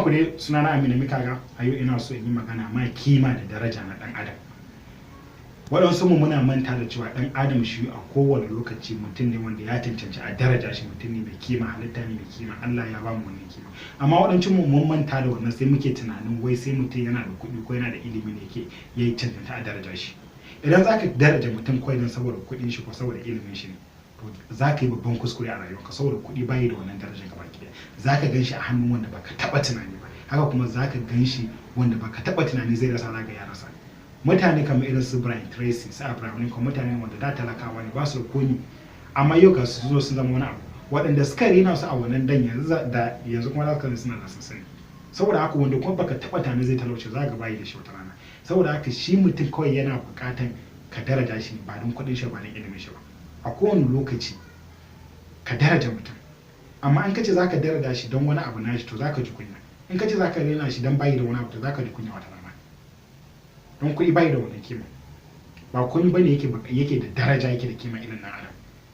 Barkanku dai, sunana Aminu Mikaga. A yau ina so in yi magana ma kima da daraja na ɗan adam. Waɗansu mu muna manta da cewa ɗan adam shi a kowane lokaci mutum ne wanda ya cancanci a daraja shi, mutum ne mai kima, halitta ne mai kima. Allah ya ba mu wannan kima. Amma waɗansu mu mun manta da wannan, sai muke tunanin wai sai mutum yana da kuɗi ko yana da ilimi ne yake ya cancanta a daraja shi. Idan za ka daraja mutum kawai don saboda kuɗin shi ko saboda ilimin shi ne, to za ka yi babban kuskure a rayuwarka, saboda kuɗi bayi da wannan darajar gaba ɗaya. Za ka gan shi a hannun wanda baka taɓa tunani ba, haka kuma za ka gan shi wanda baka taɓa tunani zai rasa, za ka ya rasa. Mutane kamar irin su Brian Tracy, su Abraham Lincoln, mutane wanda da talakawa ne, ba su da komi, amma yau ga su zo sun zama wani abu. Waɗanda suka rena su a wannan dan yanzu da yanzu kuma za ka suna da sun sani. Saboda haka, wanda kuma baka taɓa tunani zai talauce, za ka bayi da shi wata rana. Saboda haka, shi mutum kawai yana buƙatan ka daraja shi ba don kuɗin shi ba, don ilimin shi ba. A kowane lokaci ka daraja mutum, amma in ka ce za ka daraja shi don wani abu nashi, to za ka ji kunya. In ka ce za ka rena shi don bayi da wani abu, to za ka ji kunya wata rana, don kuɗi bayi da wannan kima. Ba komai bane yake da daraja, yake da kima irin na adam.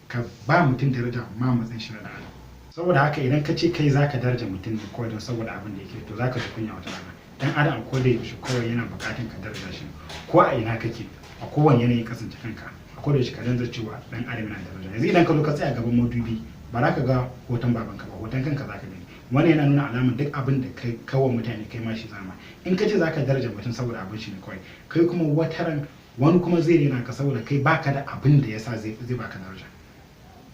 Ka ba mutum daraja ma matsayin shi na dan adam. Saboda haka, idan ka ce kai zaka daraja mutum ne kawai don saboda abin da yake, to zaka ji kunya wata rana. Dan adam a koda yaushe kawai yana buƙatar ka daraja shi. Ko a ina kake, a kowane yanayi kasance kanka, a koda yaushe ka daraja cewa dan adam yana daraja. Yanzu idan ka zo ka tsaya gaban madubi, ba za ka ga hoton babanka ba, hoton kanka za ka gani. Wannan yana nuna alamar duk abin da kai kawo mutane, kai ma shi zama. In ka ce za ka daraja mutum saboda abin shi ne kawai, kai kuma wataran wani kuma zai rena ka, saboda kai baka da abin da yasa zai baka daraja.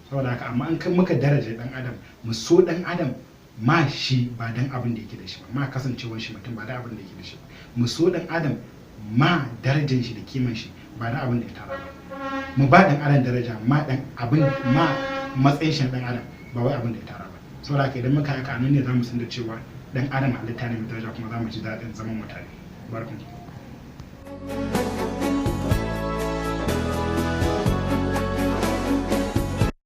Saboda haka, amma in kai muka daraja dan adam, mu so dan adam ma shi ba dan abin da yake da shi ba, ma kasancewar shi mutum, ba dan abin da yake da shi ba. Mu so dan adam ma darajar shi da kiman shi, ba dan abin da ya tara ba. Mu ba dan adam daraja ma dan abin ma matsayin shi na dan adam, ba wai abin da ya tara ba. Saboda haka, idan muka haka, anan ne za mu san da cewa dan adam halitta ne mai daraja, kuma za mu ji daɗin zaman mutane. Barkanku.